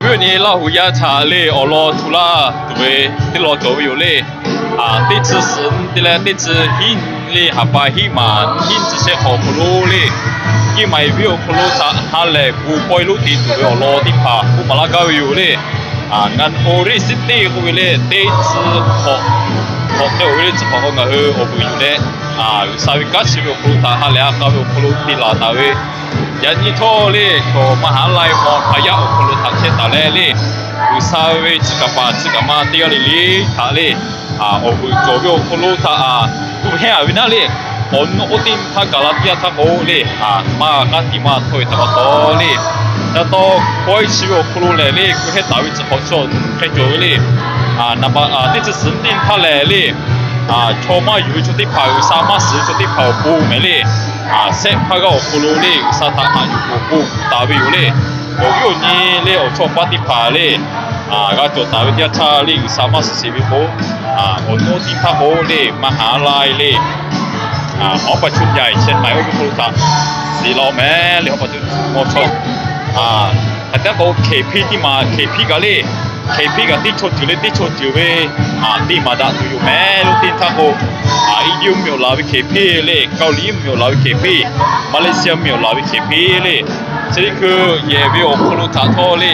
Oˇ ve nyi Laˇ huˍ yaˇ htaꞈ le awˬ lawn htu laˇ tuˬ ve teˇ lawn cawˬ ve yoˬ le. Teˇ chi suhˍ te leh teˇ chi hiˉ le, haˍ pa hiˉ maˬ hiˉ chi shehˆ hk'awꞈ awˬ hk'aw lo le, Kiˇ Mai venˇ awˬ hk'aw lo htaꞈ ha lehˬ gu pawehˇ lonˉ te tuˬ ve awˬ lawn teˇ hpaˍ k'oˆ maˍ laˇ gaˇ ve yoˬ le. Ngaˬ Holy City k'oˆ ve le teˇ chi hk'awꞈ, hk'awꞈ hk'e oˬ ve le chi hk'awꞈ k'o ngaˬ hui awˬ vuiˬ yuˬ leh, G'uiˬsha ve kanˉ chi ve awˬ hk'aw lo htaꞈ ha lehˬ a k'a ve awˬ hk'aw lo te laˬ taˍ ve, yaꞈ nyi htawˇ le chaw maˇ haˉ lai hk'aw hk'a yaˇ awˬ hk'aw lo htaꞈ chehˇ taˍ leh le, G'uiˬsha ve chi kaˍ paˍ chi kaˍ ma teˇ g'aˇ le le htaꞈ le, awˬ vuiˬ cawˬ ve awˬ hk'aw lo htaꞈ tuˬ hehnˇ a ve naˉ le. Awˬ nu oˇ teˇ htaˇ gaˬ la teˇ yanˇ htaˇ k'o le, maˇ g'a tiˇ maˇ htawˇ ve htaꞈ pa taw le, ca taw pawehˇ chi ve awˬ hk'aw lo lehˬ le, k'o hehnˇ taˍ ve chi hk'awꞈ chaw hk'e cawˬ ve le. Teˇ chi suhˍ teˇ htaˇ lehˬ le, chaw maˇ yuˬ ve chaw teˇ hpaˍ, G'uiˬsha maˇ shiˍ ve chaw teˇ hpaˍ awˬ pon mehˍ le, shehˆ hpaˇ g'aˇ awˬ hk'aw lo le G'uiˬsha htaꞈ haꞈ yuˬ awˬ pon taˍ ve yoˬ le. Awˬ viˉ awˬ nyi le awˬ chawˇ paˇ teˇ hpaˍ le, g'a cawˬ taˍ ve teˇ yanˇ htaˇ le G'uiˬsha maˇ shiˍ sheˍ ve k'o, awˬ nu oˇ teˇ htaˇ k'o le maˇ haˉ lai le, Hawˉ pa chu yaꞈ sheh maˬ oˇ ve hk'aw lo htaꞈ shiˍ la mehˍ le. Hawˉ pa chu mawˇ chaw hk'aˬ htaˇ k'o hkeˍ hpiˇ teˇ maˬ hkeˍ hpiˇ kaꞈ le, hkeˍ hpiˇ kaꞈ teˇ chaw ceuˬ le teˇ chaw ceuˬ ve teˇ maˬ daꞈ tuˬ yoˬ mehˍ le. Oˇ teˇ htaˇ k'o India mvuhˇmiˬ awˬ laˬ ve hkeˍ hpiˇ le, Kaoˍliˍ mvuhˇmiˬ awˬ laˬ ve hkeˍ hpiˇ, Malaysia mvuhˇmiˬ awˬ laˬ ve hkeˍ hpiˇ le, chi teˇ hkui yehˬ ve awˬ hk'aw lo htaꞈ htawˇ le,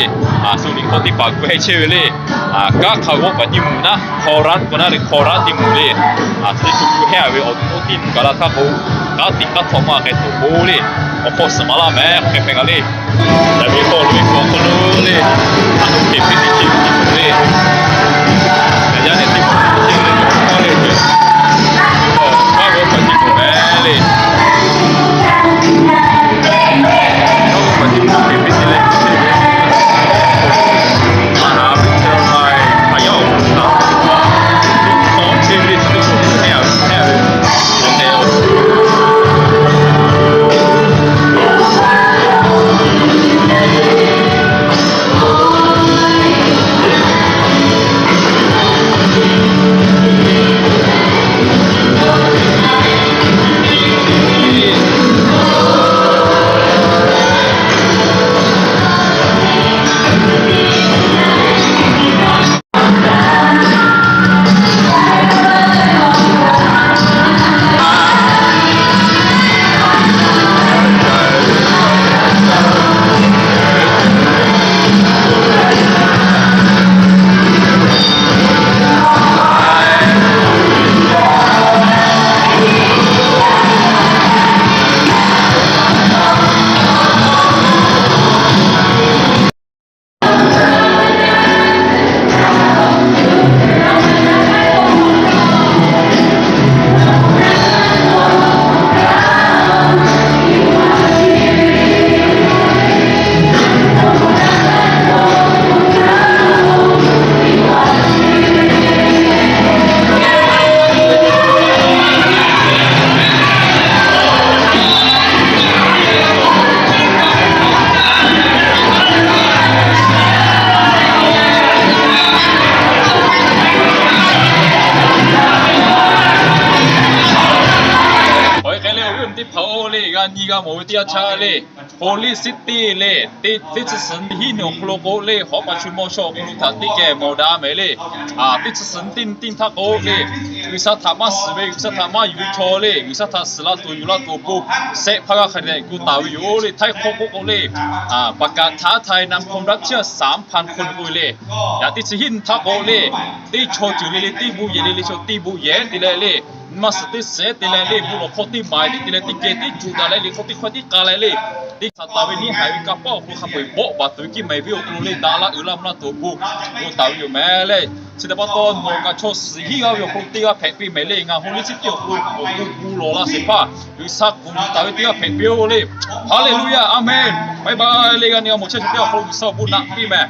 suh liꞈ hk'aw teˇ hpaˍ gu hehnˇ chehˇ ve le. Kanˉ hk'a g'awˇ paˍ tiˇ mvuhˬ naˉ hk'aw raˆ k'o naˉ le hk'aw raˆ tiˇ mvuhˬ le, chi teˇ hkui gu hehnˇ a ve awˬ nu oˇ teˇ mvuhˬ kaꞈ la htaˇ k'o, kanˉ tiꞈ kanˉ htawꞈ maˇ hk'e tuˬ k'o le, awˬ hk'aw suhˍ maˍ laˇ mehˍ hk'e hpehꞈ g'a le. Yaꞈ ve k'awꞈ loꞈ ve k'awꞈ hk'aw lo le, a htoꞈ hkeˍ hpiˇ teˇ hkeˍ hpiˇ le, yaꞈ nyi teˇ hpaˍ hkeˍ le, k'awꞈ le, k'awꞈ k'awꞈ hk'e hpehꞈ le. Awˬ e hk'e le awˬ viˉ awˬ nyi teˇ hpaˍ-oˬ le, g'a nyi g'a mawˬ ve teˇ yanˇ htaˇ le, Holy City le, teˇ chi suhˍ hiˉ nyi awˬ hk'aw lo k'o le, Hawˉ pa chu mawˇ chaw awˬ hk'aw lo htaꞈ teˇ geh mawˬ daꞈ mehˍ le. Teˇ chi suhˍ teˇ nyi teˇ nyi htaˇ k'o le, G'uiˬsha htaꞈ maˇ shiˍ ve, G'uiˬsha htaꞈ maˇ yuˬ ve chaw le, G'uiˬsha htaꞈ shiˍ la tuˬ yuˬ la tuˬ awˬ pon shehˆ hpaˇ g'aˇ hk'a dehꞈ gu taˍ ve yoˬ le. Htaiˇ hkawˇ k'oˆ k'o le, ประกาศท้าทายนำความรักเชื่อ สามพันคน k'oˆ ve le. Yaꞈ teˇ chi hiˉ nyi htaˇ k'o le, teˇ chaw ceuˬ le le teˇ bon yehˬ le le chaw teˇ bon yehˬ te leh le, maˇ suhˍ teˇ shehˍ te leh le, bon lawˬ hkawˇ teˇ maiˍ teˇ te leh teˇ geh teˇ cuˬ daꞈ leh liꞈ hkawˇ teˇ hkawˇ tiˉ k'a leh le, teˇ htaꞈ taˍ ve neˇ haiˬ ve kanˇ paˆ awˬ hk'aw lo hk'a peu-eˬ bawˆ baˬ tuˬ ve Kiˇ Mai venˇ awˬ hk'aw lo le daꞈ laˇ uiˍ laˇ mvuh laˇ tuˬ awˬ pon k'oˆ taˍ ve yoˬ mehˍ le. Chi htaꞈ pa taw nawˬ kaꞈ chaw suhˍ hiˉ g'aˇ ve awˬ hk'aw lo teˇ g'aˇ hpehꞈ piˇ mehˍ le. Ngaˬ Holy City awˬ hk'aw lo awˬ bon gu lawˬ la shehˍ hpaˇ G'uiˬsha kuˬ yuˬ taˍ ve teˇ g'aˇ hpehꞈ piˇ-oˆ le. Haˍleˍluˆyaˇ, aˍmenˍ. Bye bye le, g'a nyi g'a mawˬ chehˇ sha teˇ g'aˇ awˬ hk'aw lo G'uiˬsha awˬ bon naꞈ piˇ mehˍ.